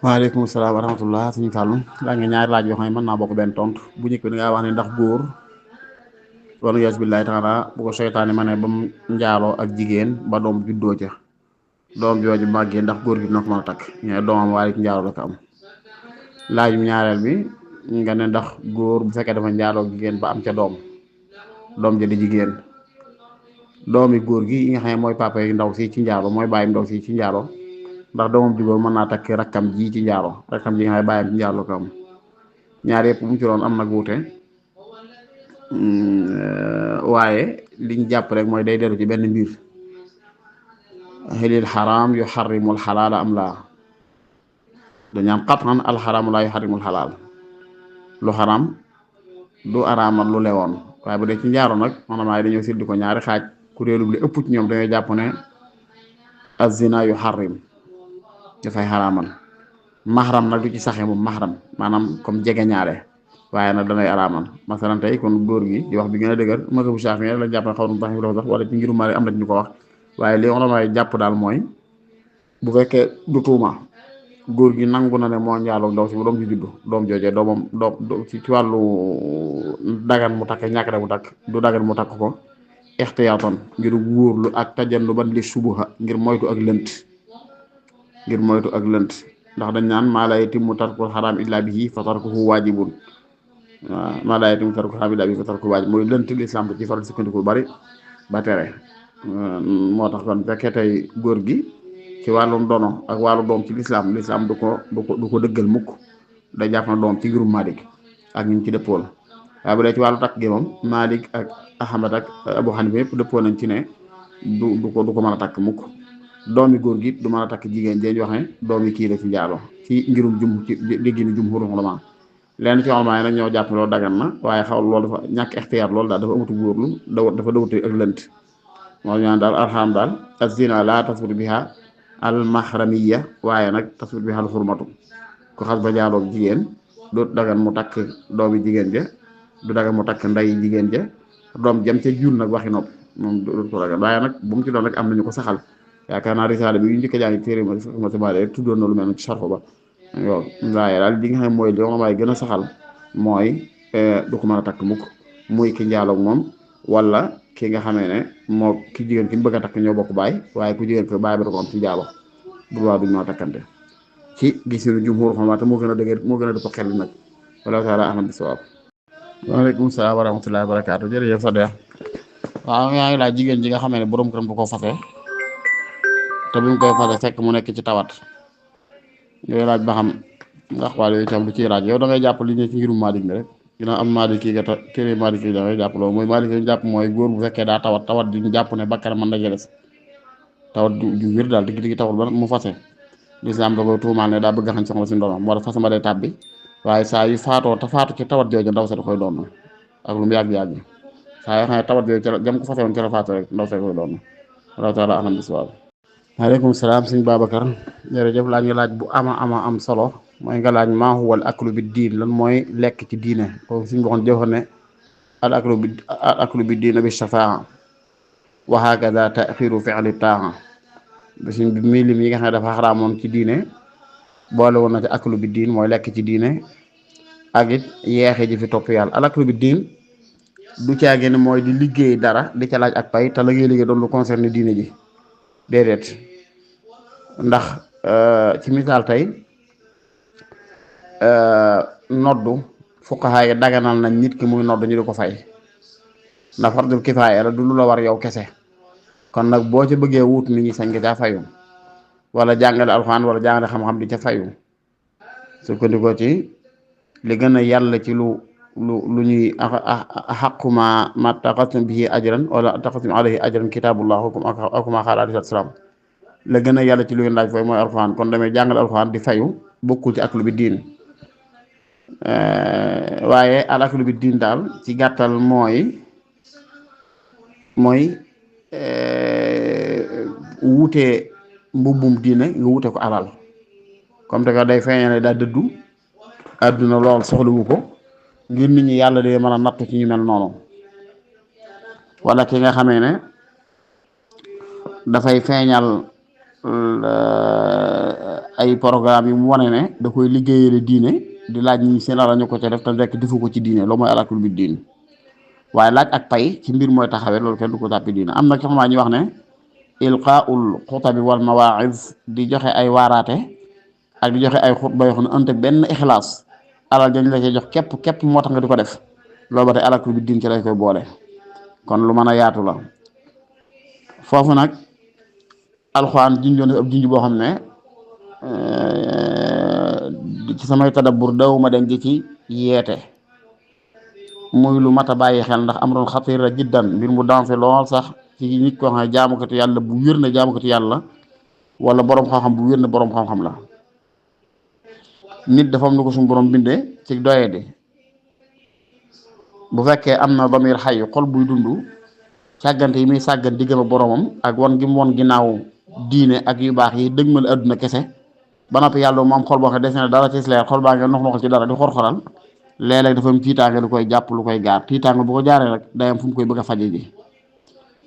waaleykum salaam wa rahmatullah suñu fàllu laa ngi ñaari laaj yoo xam ne mën naa bokk benn tontu bu njëkk bi da ngaa wax ne ndax góor wala yas billahi taala bu ko seytaane ma ne ba mu njaaloo ak jigéen ba doom juddoo ca doom jooju màggee ndax góor gi dina ko mën a takk ñu ne doomam waaye ci njaaloo la ko am. laajum ñaareel bi nga ne ndax góor bu fekkee dafa njaaloo ak jigéen ba am ca doom ja di jigéen doomi góor gi yi nga xam ne mooy papa yi ndaw si ci njaaloo mooy bàyyi ndaw si ci njaaloo ndax doomam ju góor mën naa takk rakkam ji ci njaalo rakkam ji nga xam ne bàyyam ci njaalo ko am ñaar yëpp mu ci doon am nag wuute waaye liñ jàpp rek mooy day dellu ci benn mbir xilil xaraam yu xarrimul xalaala am laa dañu am xatran alxaraamu laa yu xarrimul xalaal lu xaraam du araamal lu lewoon waaye bu dee ci njaaro nag maanaam dañoo séddi ko ñaari xaaj kuréelu bi li ëpp ci ñoom dañoo jàpp ne azina yu xarrim dafay xaraamal maxaram nag du ci saxe moom maxaram maanaam comme jege ñaare waaye nag danay araamal masalan tey kon góor gi di wax bi gën a dëgër mazhabu Shaafi'i la jàpp ne xaw na baax sax wala ci ngirum Maalik am na ñu ko wax waaye li nga xam jàpp daal mooy bu fekkee du tuuma góor gi nangu na ne moo njaaloo ndaw si bu doom ji juddu doom joojee doom ci wàllu dagan mu takk ñàkk da mu takk du dagan mu takk ko ixtiyaatan ngir wóorlu ak tajannuban li subuha ngir moytu ak lënt ndax dañ naan maa laa yatimmu tarkul xaraam illaa bihi fa tarkuhu waajibun waaw maa laa yatimmu tarkul xaraam illaa bihi fa tarkuhu waajib mooy lënt lislaam da ci faral sukkandiku bari ba tere moo tax kon fekkee tey góor gi ci wàllum dono ak wàllu doom ci lislaam du ko dëggal mukk day jàpp na doom ci ngirum Malik ak ñu ci dëppool waaye bu dee ci wàllu takk gi moom Malik ak Ahmad ak Abu Hanifa yëpp dëppoo nañ ci ne du ko mën a takk mukk doomi góor gi du mën a takk jigéen jéñ wax ne doomi kii la ci njaaloo ci ngirum ci déggini jumhur ulama leen ci ulama yi nag ñoo jàpp loolu dagan na waaye xaw loolu dafa ñàkk ixtiyaar loolu daal dafa amatu góorlu dafa dawute ak lënt moo ñaan daal arxam daal az-zina la tasbut biha al mahramiya waaye nag tasbut biha al xurmatu ku xas ba jaaloog jigéen du dagan mu takk doomi jigéen ja du dagan mu takk nday jigéen ja doom jam ca jur nag waxi nopp moom du ko dagan waaye nag bu mu ci doon rek am nañu ko saxal yaakaar naa risaale bi yu njëkk a jàng téere ma rek tuddoon na lu mel ne ci sarxu ba yow waaye daal li nga xam ne mooy li ma gën a saxal mooy du ko mën a takk mukk muy ki njaaloog moom wala ki nga xamee ne moo ki jigéen ki mu bëgg a takk ñoo bokk baay waaye ku jigéen ko baay ba da ko am ci njaalo bu waa duñ ñoo takkante ci gis-gisu jumhur xamante moo gën a dëgër moo gën a dëpp xel nag wala taala ahmad bi sawaab. waaleykum salaam wa rahmatullahi wa barakaatu jërëjëf sa deex waaw yaa ngi laaj jigéen ji nga xamee ne borom këram du ko fase te bi mu koy fase fekk mu nekk ci tawat yooyu laaj ba xam ndax wàll yooyu tam lu ciy laaj yow da ngay jàpp li ñu ci ngirum Maalik ne rek dina am Maalik kii nga téere Maalik yi da ngay jàpp loolu mooy Maalik yi ñu jàpp mooy góor bu fekkee daa tawat di ñu jàpp ne bakkar mën na jëles tawat ju wér daal digg tawat ba mu fase lislaam da koy tuumaal ne daa bëgg xañ soxla si ndono moo tax fase ma day tàbbi waaye saa yu faatoo te faatu ci tawat jooju ndaw sa da koy doon ak lu mu yàgg-yàgg saa yoo xam ne tawat jooju jam ko fase woon ci la faatu rek ndaw sa da koy doon wala taala alam biswaab. maaleykum salaam sëñ Babacar jërëjëf laaj nga laaj bu ama am solo mooy nga laaj maa huwal aklu bi diin lan mooy lekk ci diine kooku suñ waxoon jëfoon ne al aklu bi diine bi shafaa wa hakada taxiru fi'li taaxa suñ bi muy lim yi nga xam ne dafa xaraamoon ci diine boole woon na ci aklu bi diin mooy lekk ci diine ak it yeexe ji fi topp yàlla al aklu bi diin du caagee ne mooy di liggéey dara di ca laaj ak pay te la ngay liggéey doon lu concerné diine ji déedéet ndax ci misaal tey noddu fuqahaa yi daganal nañ nit ki muy noddu ñu di ko fay ndax fardul kifaaya la du lu la war yow kese kon nag boo ca bëggee wut nit ñi sañ nga caa fayu wala jàngale alxuraan wala jàngale xam-xam di ca fayu sukkandikoo ci li gën a yàlla ci lu ñuy xaquma ma taqatum bihi ajran wala taqatum alayhi ajran kitabullah akuma xaala alayhi salaam la gën a yàlla ci lu ngeen laaj fooy mooy alxuraan kon damay jàngal alxuraan di fayu bokkul ci aklu bi diin waaye al aklu bi diin daal ci gàttal mooy wuute mbubbum diine nga wuute ko alal comme te que day feeñale daa dëddu àdduna lool soxlawu ko ngir nit ñi yàlla de mën a nattu ci ñu mel noonu wala ki nga xamee ne dafay feeñal ay programme yu mu wane ne da koy liggéeyale diine di laaj ñi seen alal ñu ko ca def te rekk defu ko ci diine loolu mooy alakul bi diin waaye laaj ak pay ci mbir mooy taxawee loolu kenn du ko tàppi diine am na ci xamaa ñu wax ne ilqaul xutabi wal mawaa'iz di joxe ay waaraate ak di joxe ay xutba yoo xam ne ante benn ixlaas alal dañ la cee jox képp moo tax nga di ko def loolu ba tey alakul bi diin ci lañ koy boole kon lu mën a yaatu la foofu nag alxuraan junjoon ab junj boo xam ne ci samay tadabbur daw ma dem di ci yeete muy lu mat a bàyyi xel ndax am doon xatira jiddan mbir mu dansé lool sax ci nit koo xam ne jaamukati yàlla bu wér na jaamukati yàlla wala borom xam-xam bu wér na borom xam-xam la nit dafa am lu ko suñu borom bindee ci doyadi bu fekkee am na damir xay xol buy dund càggante yi muy sàggan diggam ak boromam ak wan gi mu won ginnaaw diine ak yu baax yi dëgmal adduna kese ba noppi yàlla mu am xol boo xam ne des na dara ci leer xol baa ngeen nox ci dara di xor-xoral léeg-léeg dafa am tiitaange lu koy jàpp lu koy gaar tiitaange bu ko jaaree rek day am fu mu koy bëgg a faje ji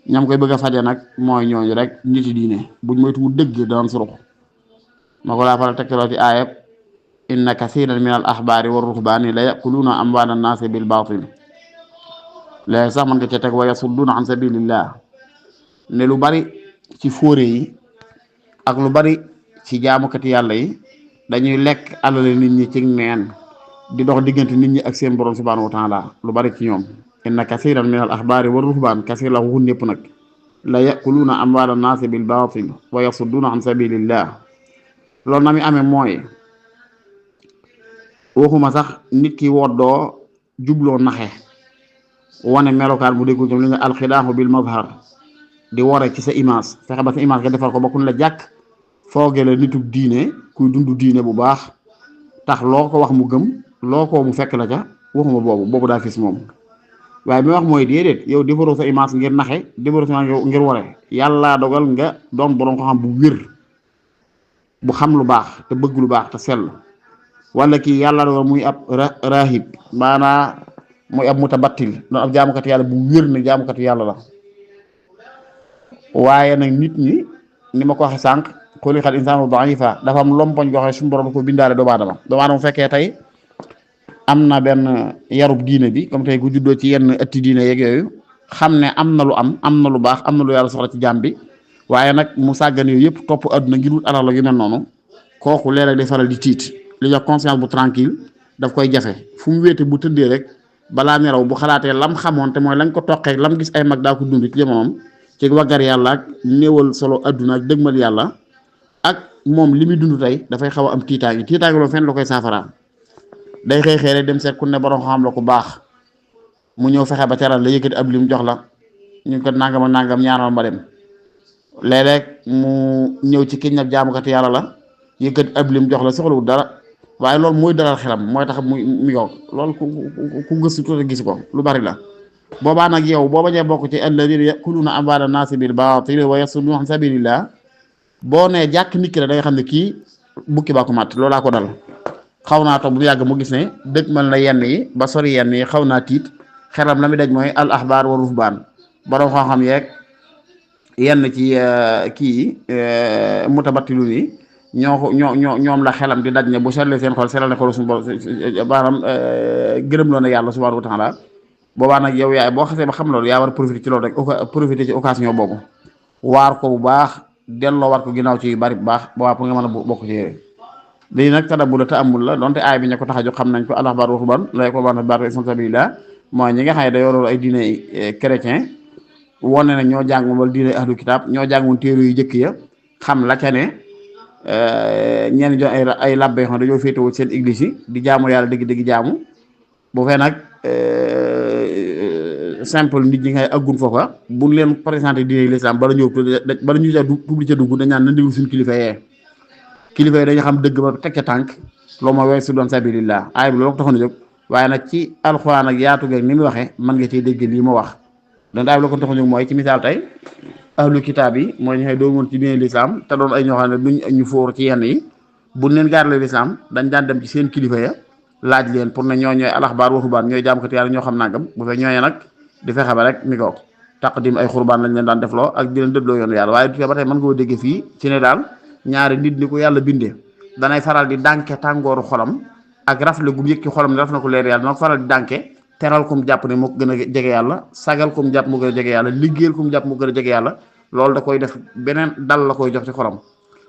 ñam koy bëgg a faje nag mooy ñooñu rek nit yi diine buñ moytu dëgg daan surux ma ko laa faral tegtaloo ci aayab inna kasiran min al ahbaari wa ruhbaani la yakuluuna amwaala naasi bil baatil léegi sax man nga cee teg wa yasudduuna an sabilillah ne lu bari ci fóore yi ak lu bari ci jaamukati yàlla yi dañuy lekk alale nit ñi ci neen di dox diggante nit ñi ak seen borom subhanahu wa taala lu bari ci ñoom inna kasiran min al ahbaari wa ruhbaan kasir la waxun ñëpp nag la yakuluuna amwaala naasi bil baatil wa yasudduuna an sabilillah loolu na mi amee mooy waxuma sax nit ki woddoo jubloo naxe wane melokaan bu déggul tam li nga alxidaaxu bil mazhar di wore ci sa image fexe ba sa image nga defal ko ba kun la jàkk fooge la nitug diine kuy dund diine bu baax tax loo ko wax mu gëm loo ko mu fekk la ca waxuma boobu daa fis moom waaye bi wax mooy déedéet yow defaroo sa image ngir naxe defaroo sa image ngir wore yàlla dogal nga doon borom ko xam bu wér bu xam lu baax te bëgg lu baax te sell wala kii yàlla dogal muy ab rahib maanaa muy ab mutabattil doon ab jaamukati yàlla bu wér ne jaamukati yàlla la waaye nag nit ñi ni ma ko waxee sànq xuliqal insaanu daifa dafa am lompoñ goo xam ne suñu borom ko bindaale doomu aadama bu fekkee tey am na benn yarub diine bi comme tey ku juddoo ci yenn ëtti diine yeeg yooyu xam ne am na lu am na lu baax am na lu yàlla soxla ci jaam bi waaye nag mu sàggan yooyu yëpp topp adduna ngir wut alal la yu mel noonu kooku léeg-léeg day faral di tiit li ñuy wax conscience bu tranquille daf koy jafe fu mu wéete bu tëddee rek balaa nelaw bu xalaatee lam xamoon te mooy lañ ko toqee lam gis ay mag daa ko dund ci jamonoom ci waggar yàlla ak néewal solo adduna ak dëgmal yàlla ak moom li muy dund tey dafay xaw a am tiitaange loolu fenn la koy saafara day xëy rek dem seet ku ne borom xam la ku baax mu ñëw fexe ba teral la yëkkati ab lim jox la ñu ko nangam ak nangam ñaanal ma dem léeg-léeg mu ñëw ci kiñ nag jaamukati yàlla la yëkkati ab lim jox la soxlawul dara waaye loolu mooy dalal xelam mooy tax mu yokk loolu ku gëstu tuuti gis ko lu bari la boobaa nag yow boo bañee bokk ci alladina yakuluuna amwaala naasi bil baatili wa yasudduuna an sabilillah boo nee jàkk nit ki la da nga xam ne kii bukki baa ko mat loolaa ko dal xaw naa toog bu yàgg mu gis ne dëgg mel na yenn yi ba sori yenn yi xaw naa tiit xelam la mi daj mooy al ahbaar wa ruhbaan borom xam-xam yeeg yenn ci kii mutabattilu yi ñoom la xelam di daj ne bu seetlee seen xol seetal ne xol suñu borom maanaam gërëm loo na yàlla subhaanahu wa taala boobaa nag yow yaay boo xasee ba xam loolu yaa war a profité ci loolu rek profité ci occasion boobu waar ko bu baax delloo war ko ginnaaw ci yu bari bu baax boobaa pour nga mën a bokk ci yére lii nag tadabbur la te amul la donte aay bi ñu ko tax a jóg xam nañ ko al ahbaar wa ruhbaan la yakuluuna amwaala naasi bi sabilillah mooy ñi nga xam ne dañoo yor ay diine chrétien wane na ñoo jàngoon wala diine ahlu kitaab ñoo jàngoon téere yu jëkk ya xam la ca ne ñenn jox ay labbe yoo xam dañoo féetewoo seen église yi di jaamu yàlla dëgg-dëgg jaamu bu fee nag simple nit ñi ngay aggun foofa buñ leen présenté diine l'islam bala ñu publié ca dugg dañ naan na déglu suñu kilifa yee dañu xam dëgg ba teg ca tànk loolu mooy weesu doon sabilillah aay bi loolu ko taxoon a jóg waaye nag ci alxuraan ak yaatu geeg ni mu waxee mën nga cee dégg lii ma wax donc aay bi loolu ko taxoon a jóg mooy ci misaal tey ahlu kitaab yi mooy ñu xëy doon woon ci diine l'islam te doon ay ñoo xam ne duñ ñu fóor ci yenn yi buñ leen gaarale l'islam dañ daan dem ci seen kilifa ya laaj leen pour ne ñoo ñooy al ahbaar wa ruhbaan ñooy jaamkati yàlla ñoo xam nangam bu fee ñooñee nag di fexe ba rek mi ko taqdim ay xurbaan lañ leen daan defloo ak di leen dëddloo yoon yàlla waaye du ba tey mën nga koo déggee fii ci ne daal ñaari nit ni ko yàlla bindee danay faral di dànke tàngooru xolam ak rafle gu yëg ci xolam ne raf na ko leer yàlla dana ko faral di dànke teral kum jàpp ne moo ko gën a jege yàlla sagal kum jàpp moo gën a jege yàlla liggéeyal kum jàpp moo gën a jege yàlla loolu da koy def beneen dal la koy jox ci xolam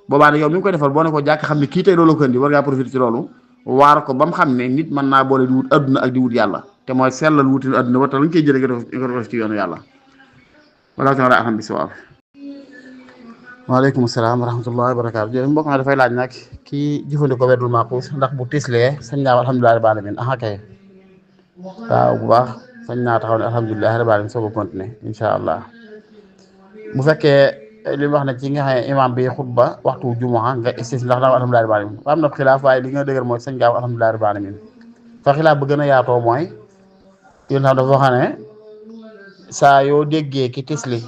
boobaa nag yow mi ngi koy defal boo ne ko jàkk xam ne kii tey loolu ko indi war ngaa profité ci loolu waar ko ba mu xam ne nit mën naa boole di wut adduna ak di wut yàlla te mooy sellal wuti adduna ba tax lañ koy jëlee nga def ci yoonu yàlla wala taala aham bi sawaab. waaleykum salaam wa rahmatullahi wa barakaatu jërëjëf mbokk mi dafay laaj nag kii jëfandikoo weddul maaxuus ndax bu tislee sañ naa alhamdulilah rabbil alamin aha kay waaw bu baax sañ naa taxaw ne alhamdulilah rabbil alamin soo ko continuer incha allah bu fekkee li mu wax ne ci nga xam ne imam bi xutba waxtu jumaa nga istis ndax naa alhamdulilah rabbil alamin am na xilaaf waaye li nga dëgër mooy sañ gaaw alhamdulilah rabbil alamin fa xilaaf ba gën a yaatoo mooy yéen xam dafa xam ne saa yoo déggee ki tisli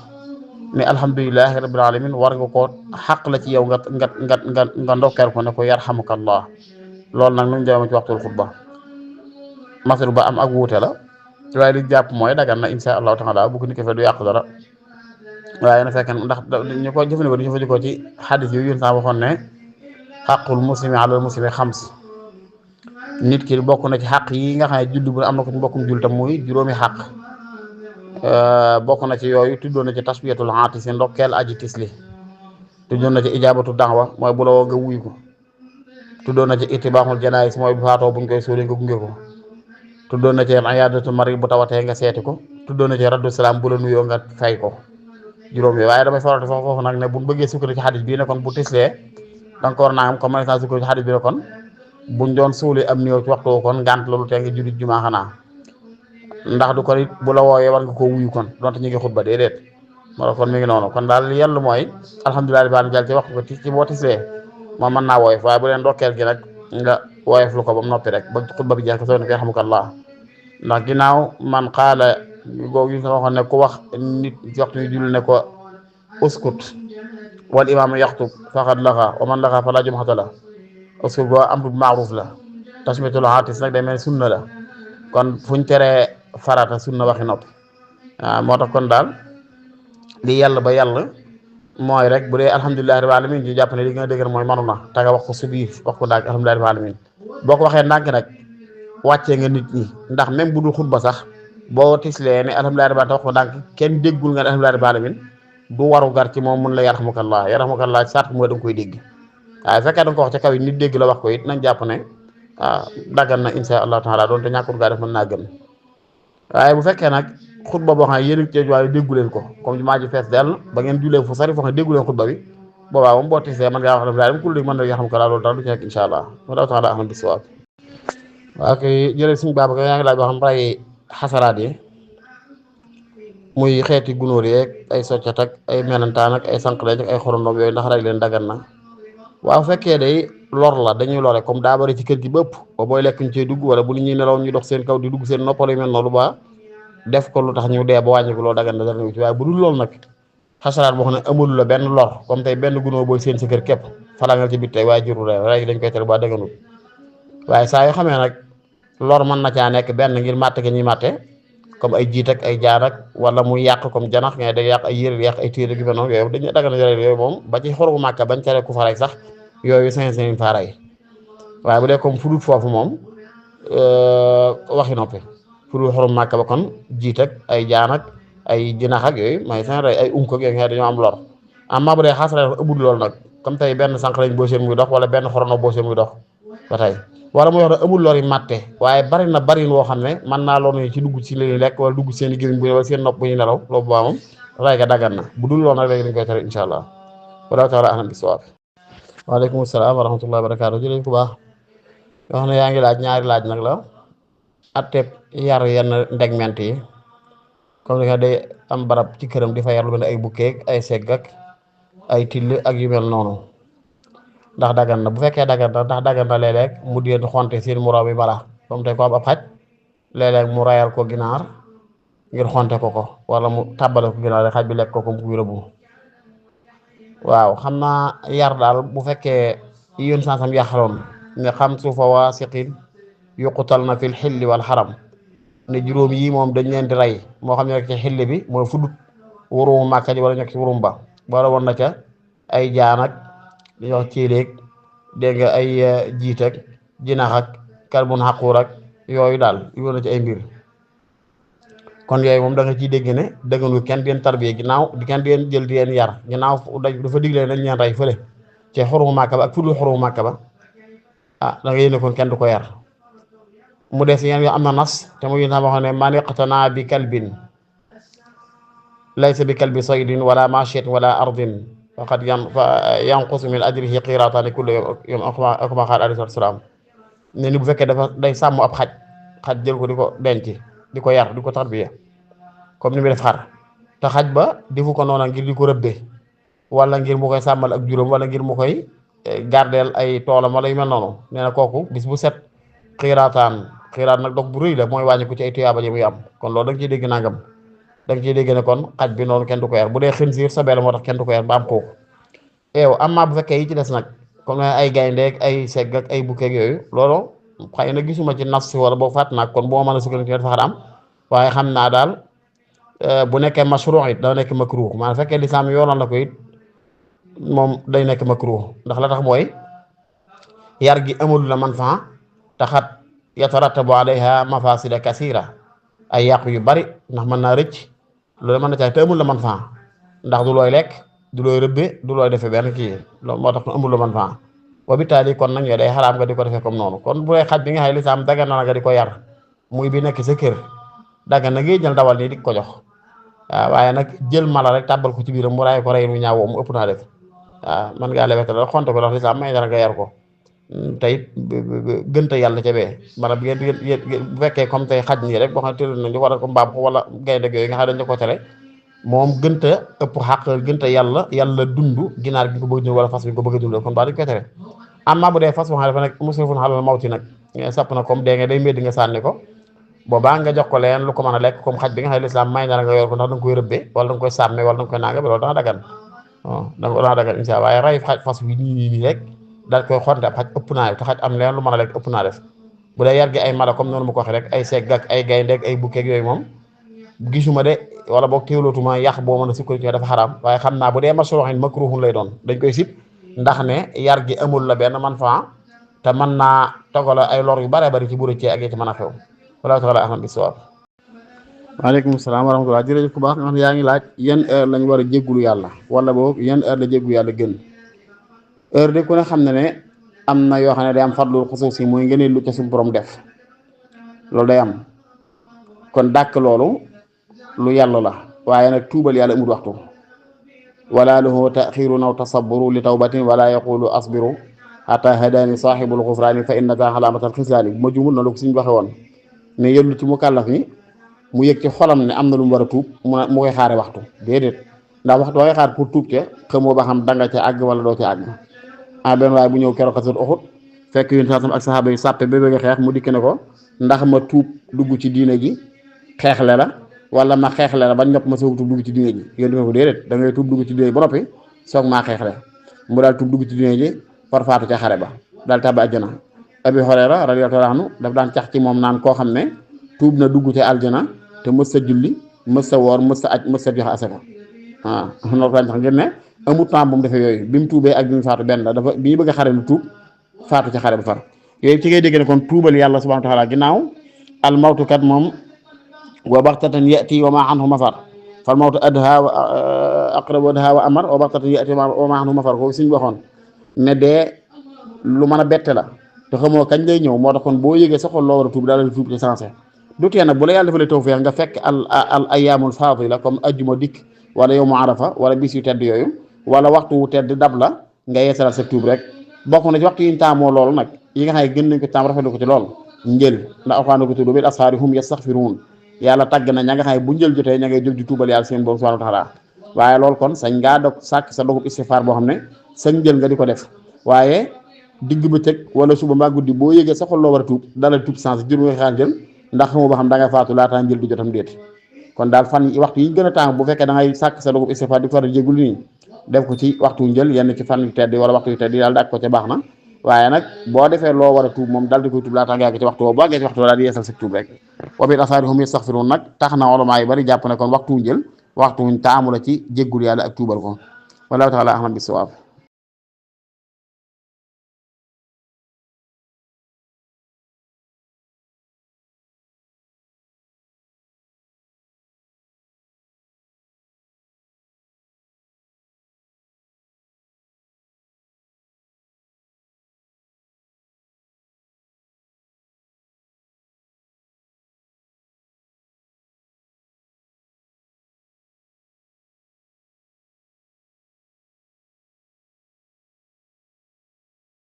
ne alhamdulilahi rabbil alamin war nga ko xaq la ci yow nga ndokkeel ko ne ko yarhamukallah loolu nag nu mu jëma ci waxtul xutba masal ba am ak wuute la waaye li jàpp mooy dagan na insha allahu taala bu ko nit ko fe du yàq dara waaye na fekk ndax ñu ko jëfandikoo ci xadis yu yun sax waxoon ne xaqul muslimi alal muslimi xams nit ki bokk na ci xaq yi nga xam ne julli bu am na ko ci mbokkum jul tam muy juróomi xaq bokk na ci yooyu tuddoon na ci tasbiyatul aatisi ndokkeel aji tisli tuddoon na ci ijaabatu da'wa mooy bu la woo nga wuy ko tuddoon na ci itibaaxul janaayis mooy bu faatoo buñ koy suuli nga gunge ko tuddoon na ci iyaadatu mari bu tawatee nga seeti ko tuddoon na ci raddu salaam bu la nuyoo nga fay ko juróom yi waaye damay farata foofu nag ne buñ bëggee sukkandiku ci xadis bii ne kon bu tislee danga ko war naa am comme mën naa sukkandiku ci xadis bi ne kon buñ doon suuli am néew ci waxtu kon ngànt loolu te nga julli jumaa xanaa ndax du ko it bu la wooyee war nga koo wuyu kon donte ñu ngi xutba déedéet moo tax kon mi ngi noonu kon daal yàlla mooy alhamdulilah rabbil alamin ci waxtu ko ci boo tislee moom mën naa woyof waaye bu leen ndokkeel gi nag nga woyof lu ko ba mu noppi rek ba xutba bi jeex ko soo ne ko yarhamukallah ndax ginnaaw man xaala googu yi nga waxoon ne ku wax nit ci waxtu yu julli ne ko uskut wal imaamu yaxtub faqad laxa wa man laxa fala jumhata la uskut boo amru bi maaruf la tasmiyatul aatis nag day mel sunna la kon fuñ teree farata sunna waxi noppi waaw moo tax kon daal li yàlla ba yàlla mooy rek bu dee alhamdulilah rabbil alamin ñu jàpp ne li nga dëgër mooy manu na te nga wax ko su biir wax ko ndànk alhamdulilah rabbil alamin boo ko waxee ndànk nag wàccee nga nit ñi ndax même bu dul xutba sax boo tislee ne alhamdulilah rabbil alamin te wax ko ndànk kenn déggul nga ne alhamdulilah rabbil alamin du waru gar ci moom mun la yarhamukallah sart mooy da nga koy dégg waaye fekkee da nga ko wax ca kaw yi nit dégg la wax ko it nañ jàpp ne daggan na insha allahu taala doon te ñàkkul gaa def mën naa gën waaye bu fekkee nag xutba boo xam ne yéen a ngi waaye déggu leen ko comme maa ji fees dell ba ngeen julee fu sari foo xam ne déggu leen xutba bi boobaa moom boo tisee mën ngaa wax def daal ku dégg mën na yoo xam ko daal loolu tax du ci nekk insha allah wallahu taala ahlam bisawab waaw kay jërëjëf suñu baaba yaa ngi laaj boo xam ray xasaraat yi muy xeeti gunóor yeeg ay soccat ak ay melentaan ak ay sànqleñ ak ay xorondoom yooyu ndax rey leen dagan na waaw fekkee day lor la dañuy lore comme daa bari ci kër gi bëpp ba booy lekk ñu cey dugg wala bu nit ñi nelaw ñu dox seen kaw di dugg seen noppal yu mel noonu ba def ko lu tax ñu dee ba wàññi ko loolu dagan na dara ci waaye bu dul loolu nag xasaraat boo xam ne amul la benn lor comme tey benn gunóor booy seen sa kër képp falangal ci bit tey waaye juru rey dañ koy tere ba daganul waaye saa yoo xamee nag lor mën na caa nekk benn ngir màtte gi ñuy màtte comme ay jiit ak ay jaan ak wala muy yàq comme janax ngay day yàq ay yére yàq ay téere gi mel noonu yooyu dañuy dagan na yooyu moom ba ci xorobu màkka bañ tere ku fa rey sax yooyu sañ fa rey waaye bu dee comme fudut foofu moom waxi noppi fudut xorom màkka ba kon jiit ak ay jaan ak ay jinax ak yooyu may sañ rey ay unk ak yooyu nga dañoo am lor amma bu dee xasara dafa ëbbul loolu nag comme tey benn sànq lañ boo seen muy dox wala benn xorono boo seen muy dox ba tey wala mu yor amul lor yi matte waaye bari na barin woo xam ne mën naa loolu ci dugg ci li ñuy lekk wala dugg seen i gémmiñ bu wala seen nopp bu ñu nelaw loolu baa moom ray ga daggan na bu dul loolu nag léegi dañ koy tere insha allah wallahu taala ahlam bisawab waaleykum salaam wa rahmatullahi wa barakaatu jërëjëf ku baax yoo xam ne yaa ngi laaj ñaari laaj nag la atteb yar yenn ndegment yi comme ni nga day am barab ci këram di fa yar lu mel ne ay bukkeeg ay segg ak ay till ak yu mel noonu ndax dagan na bu fekkee dagan na ndax dagan na léeg-léeg mu di xonte seen moroom yi bala comme tey ko am ab xaj léeg-léeg mu rayal ko ginaar ngir xonte ko wala mu tàbbale ko ginaar rek xaj bi lekk ko comme kuy rëbbu waaw xam naa yar daal bu fekkee yoon sansam yaxaloon ne xam suufa waa siqin yuqutal na fil xilli wal xaram ne juróom yi moom dañ leen di rey moo xam ne rek ci xilli bi mooy fudut wurumu màkka ji wala nekk ci wurum ba wala woon na ca ay jaan ak li ñuy wax céeléeg dégg nga ay jiit ak jinax ak karbon xaquur ak yooyu daal yoona ci ay mbir kon yooyu moom da nga ciy dégg ne dëgganul kenn di leen tarbiye ginnaaw di kenn di leen jël di leen yar ginnaaw dafa digle nañ leen rey fële ci xurumu màkka ba ak fudul xurumu màkka ba ah da nga yéene kon kenn du ko yar mu des yeen yoo am na nas te mu yéen wax ne man iqtana bi kalbin laysa bi kalbi saydin wala machiatin wala ardin faqad yanqusu min ajrihi qiraataani kullu yawm akuma xaal alayhi salaam ne ni bu fekkee dafa day sàmm ab xaj jël ko di ko denc di ko yar di ko tarbiya comme ni mu def xar te xaj ba defu ko noona ngir di ko rëbbe wala ngir mu koy sàmmal ak juróom wala ngir mu koy gardeel ay toolam wala yu mel noonu nee na kooku bis bu set xiraat nag dog bu rëy la mooy wàññi ko ci ay tuyaaba ji muy am kon loolu da nga ciy dégg nangam da nga ciy dégg ne kon xaj bi noonu kenn du ko yar bu dee xinsiir sobee la moo tax kenn du ko yar ba am kooku eew amma bu fekkee yi ci des nag comme ay gayndeek ay segg ak ay bukkeeg yooyu loolu xëy na gisuma ci nas wala boo fàtt naag kon boo mën a sukkandiku dafa xaraam waaye xam naa daal bu nekkee mashru' it da nekk makruh maanaam fekkee lislaam yoonal na ko it moom day nekk makruh ndax la tax mooy yar gi amul la manfaa taxat yatarattabu alayha mafasida kasira ay yàqu yu bari ndax mën naa rëcc loolu mën na caay te amul la manfaa ndax du looy lekk du looy rëbbe du looy defee benn kii loolu moo tax amul la manfaa wa bitaali kon nag ñoo day xaraam nga di ko defee comme noonu kon bu dee xaj bi nga xay lislaam dagan na nga di ko yar muy bi nekk sa kër dagan na ngay jël dawal nii di ko jox waaw waaye nag jël mala rek tàbbal ko ci biiram mu raay ko rey nu ñaaw mu ëpp naa def waaw man ngaa lewetal xonte ko ndax lislaam may dara nga yar ko tey gënta yàlla ca bee maanaam bu fekkee comme tey xaj nii rek boo xam ne tëral nañ di waral ko mbaam ko wala gaynde yooyu nga xam dañ ko tere moom gënta ëpp xàq gënta yàlla dund ginaar gi ko bëgg dund wala fas bi ko bëgg dund kon baa dañ koy tere amma bu dee fas boo xam ne dafa nekk musrifun alal mawti nag sàpp na comme dee nga day métti nga sànni ko boobaa nga jox ko leen lu ko mën a lekk comme xaj bi nga xam ne lislaam may na la nga yor ko ndax da nga koy rëbbee wala da nga koy sàmme wala da nga koy nanga bi loolu danga dagan danga dagan insha Allah waaye ray xaj fas bi nii rek daal koy xonte ab xaj ëpp naa def te xaj am leen lu mën a lekk ëpp naa def bu dee yar gi ay mala comme noonu mu ko waxee rek ay segg ak ay gaynde ak ay bukkeeg yooyu moom gisuma de wala boog teewlootuma yàq boo mën a sukkandiku dafa xaraam waaye xam naa bu dee masruuxin makruuhun lay doon dañ koy sib ndax ne yar gi amul la benn man fa te mën naa togala ay lor yu bare bari ci bu rëccee ak yi ci mën a xew wallahu taala ahlam bis-sawaab. waaleykum salaam wa rahmatulah jërëjëf ku baax yaa ngi laaj yan heure lañ war a jéggulu yàlla wala boog yan heure la jéggulu yàlla gën heure de ku ne xam ne am na yoo xam ne day am fadlul xusuus yi mooy ngëneel lu ca suñu borom def loolu day am kon dàkk loolu lu yàlla la waaye nag tuubal yàlla amul waxtu wala lahu taxirun aw tasaburu li tawbatin wala yaqulu asbiru hatta hadani sahibul xufraani fa innaka xalaamatal xislaani bu ma jumul na lu ko suñ waxe woon ne yëllu ci mu kàllaf ni mu yëg ci xolam ne am na lu mu war a tuub mu koy xaare waxtu déedéet ndax waxtu wa ngay xaar pour tuub ca xamoo ba xam danga ca àgg wala doo ca àgg benn waaye bu ñëw keroog xasat Uhud fekk yéen saasam ak saxaaba yi sàppe ba bëgg a xeex mu dikk ne ko ndax ma tuub dugg ci diine ji xeexle la wala ma xeexle la ba ñopp ma soog tuub dugg ci diine ji yéen di nga ko déedéet da ngay tuub dugg ci diine ji ba noppi soog maa xeexle mu daal tuub dugg ci diine ji farfaatu ca xare ba daal tàbbi àjjana Abi Hurayra radiyallahu anhu daf daan cax ci moom naan koo xam ne tuub na dugg ci aljana te mës sa julli mës sa woor mës sa aj mës sa joxe asaka loolu daan tax ngeen ne amul temps bu mu defee yooyu bi mu tuubee ak bi mu faatu benn la dafa bi ñu bëgg a xare lu tuub faatu ca xare ba far yooyu ci ngay dégg ne kon tuubal yàlla subhanahu wa taala ginnaaw al mawtu kat moom wa baxtatan yati wa maa anhu mafar fal mawtu adha wa aqrab adha wa amar wa baxtatan yati wa maa anhu mafar ko suñ waxoon ne dee lu mën a bette la te xamoo kañ lay ñëw moo tax kon boo yëgee sa xol loo war a tuub daal di tuub ci sensé du tee nag bu la yàlla defalee tawfeex nga fekk al ayyaamul faadila comme ajjuma dikk wala yawmu arafa wala bis yu tedd yooyu wala waxtu wu tedd dab la nga yeesalal sa tuub rek bokk na ci waxtu yi ñu taamoo loolu nag yi nga xam ne gën nañ ko taam rafetlu ko ci lool njël ndax alxuraan ko tudd bil ashaari hum yastaghfiruun yàlla tàgg na ña nga xam ne bu njël jotee ña ngay jóg di tuubal yàlla seen borom subhaanahu wa taala waaye loolu kon sañ ngaa dog sàkk sa dogub istighfaar boo xam ne sa njël nga di ko def waaye digg bëccëg wala suba mbaa guddi boo yëgee sa xol loo war a tuub dala tuub sens jur nga xaar jël ndax xamoo ba xam da ngay faatu laataa njël di jotam déet kon daal fan waxtu yi gën a tàng bu fekkee da ngay sàkk sa dogub istighfaar di faral jéggul nii def ko ci waxtu njël yenn ci fan yu tedd wala waxtu yu tedd yi daal daaj ko ca baax na waaye nag boo defee loo war a tuub moom dal di koy tuub laataa nga yàgg ci waxtu boo àggee ci waxtu daal di yeesal sa tuub rek wa bil asaari hum yastaghfiruun nag tax na ulamaa yi bari jàpp ne kon waxtu njël waxtu taamu la ci jéggul yàlla ak tuubal ko wallahu taala ahlam bis sawaab